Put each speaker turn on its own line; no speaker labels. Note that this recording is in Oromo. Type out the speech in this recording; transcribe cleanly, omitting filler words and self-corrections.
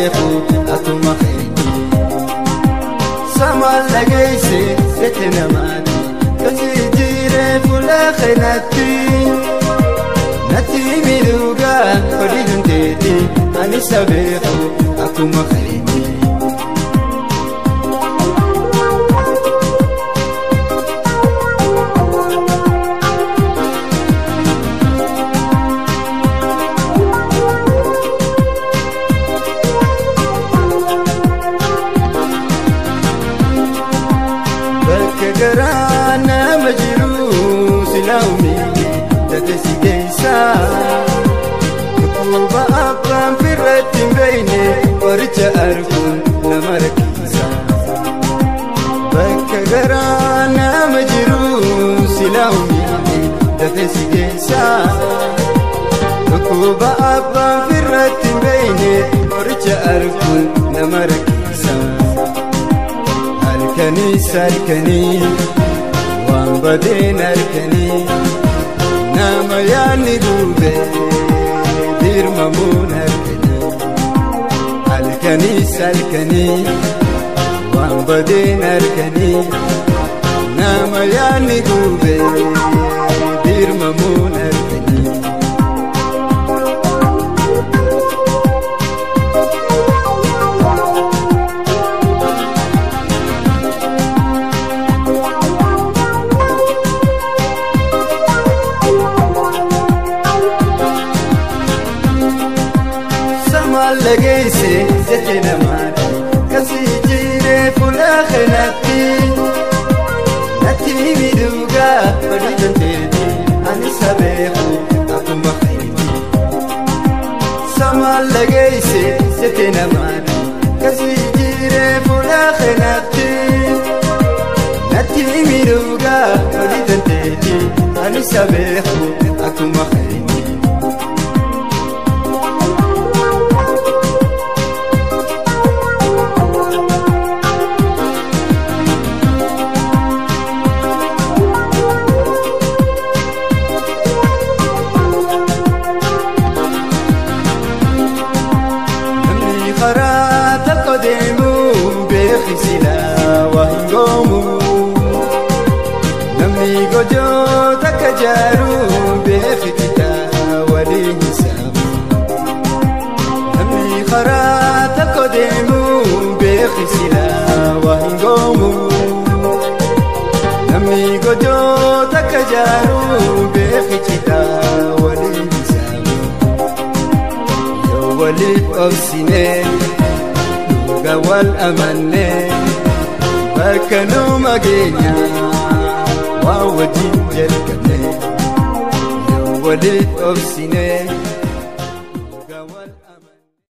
beeku akkuma keeti. Samaan dhageesse jette namaati kasi jiree fuula keenatti. Natti miidhugaa hojii dandeetti ani sabeeku akkuma keeti. Bakka garaa nama jiru silaa'uumi dafee si geessa. Dhukkuba abbaan firratti hin beekne qoricha arguun nama rakkisa. Bakka garaa nama jiru silaa'uumi dafee si geessa. Dhukkuba abbaan firratti hin beekne qoricha arguun nama rakkisa. Halkanii halkanii waan badeen halkanii nama yaadni gube dirmamuun halkanii. Halkanii halkanii waan badeen halkanii nama yaadni gube dirmamuun halkanii. Samaan dhageesse jette namaati kasi jiree fuula keenatti. Natti miidhugaa hojii dandeetti ani sabeeku akkuma keeti. Samaan dhageesse jette namaati kasi jiree fuula keenatti. Natti miidhugaa hojii dandeetti ani sabeeku akkuma keeti. Namni karaa tokko deemu beeki silaa waa hin goomu. Namni gojoo takka jaaru beeki citaa walii hin saamu. Namni karaa tokko deemu beeki silaa waa hin goomu. Namni gojoo takka jaaru beeki citaa walii hin saamu. Yoo waliif obsine dhuga wal amanne bakka numa geenya waan wajjin jalqabne. Yoo waliif obsine.